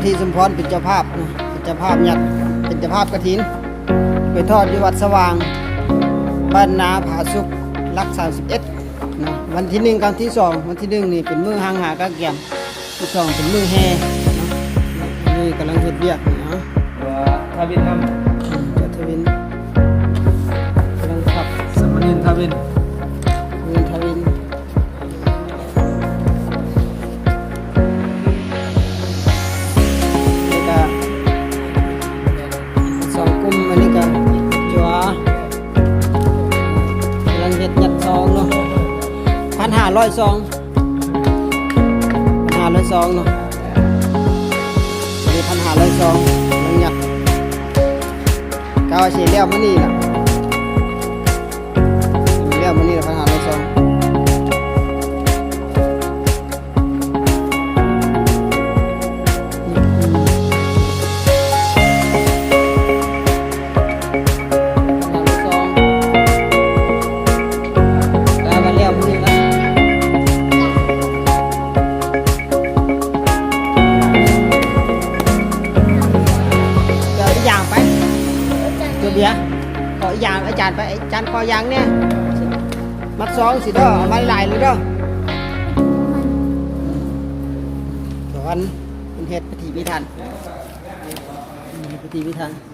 ທີ່ສົມພອນເປັນເຈົ້າພາບເນາະ ເປັນເຈົ້າພາບຍັດ ເປັນເຈົ້າພາບກະຖິນ ໄປທອດຢູ່ວັດສະຫວ່າງ ບ້ານນາຜາສຸກ ຫຼັກສາມສິບເອັດເນາະ. ວັນທີໜຶ່ງກັບທີສອງ ວັນທີໜຶ່ງນີ້ເປັນມື້ຫ້າງຫາກະກຽມ ທີສອງເປັນມື້ແຫ່ເນາະ. ນີ້ກຳລັງເຮັດວຽກຢູ່ເນາະ ວ່າທະວິນນຳ ອືມ ເຈົ້າທະວິນກຳລັງພັບ ສາມະເນນທະວິນ ສາມະເນນທະວິນ. ນີ້ກະສອງກຸ່ມ ອັນນີ້ກະຈົວ ກຳລັງເຮັດຍັດຊອງເນາະ ພັນຫ້າຮ້ອຍຊອງ ພັນຫ້າຮ້ອຍຊອງເນາະ ອັນນີ້ພັນຫ້າຮ້ອຍຊອງ ກຳລັງຍັດ ກະວ່າຊິແລ້ວມື້ນີ້ລະ ແລ້ວມື້ນີ້ລະ ພັນຫ້າຮ້ອຍຊອງ. ເອົາອີກຢ່າງໄປ ຕົວເບຍ ຂໍອີກຢ່າງ ອາຈານໄປ ອາຈານຂໍຢ່າງແດ່ ມັດຊອງຊິເດີ ເອົາມາຫຼາຍໆເລີຍເດີ. ສອນເພິ່ນເຮັດພິທີພິຖັນ ພິທີພິຖັນ.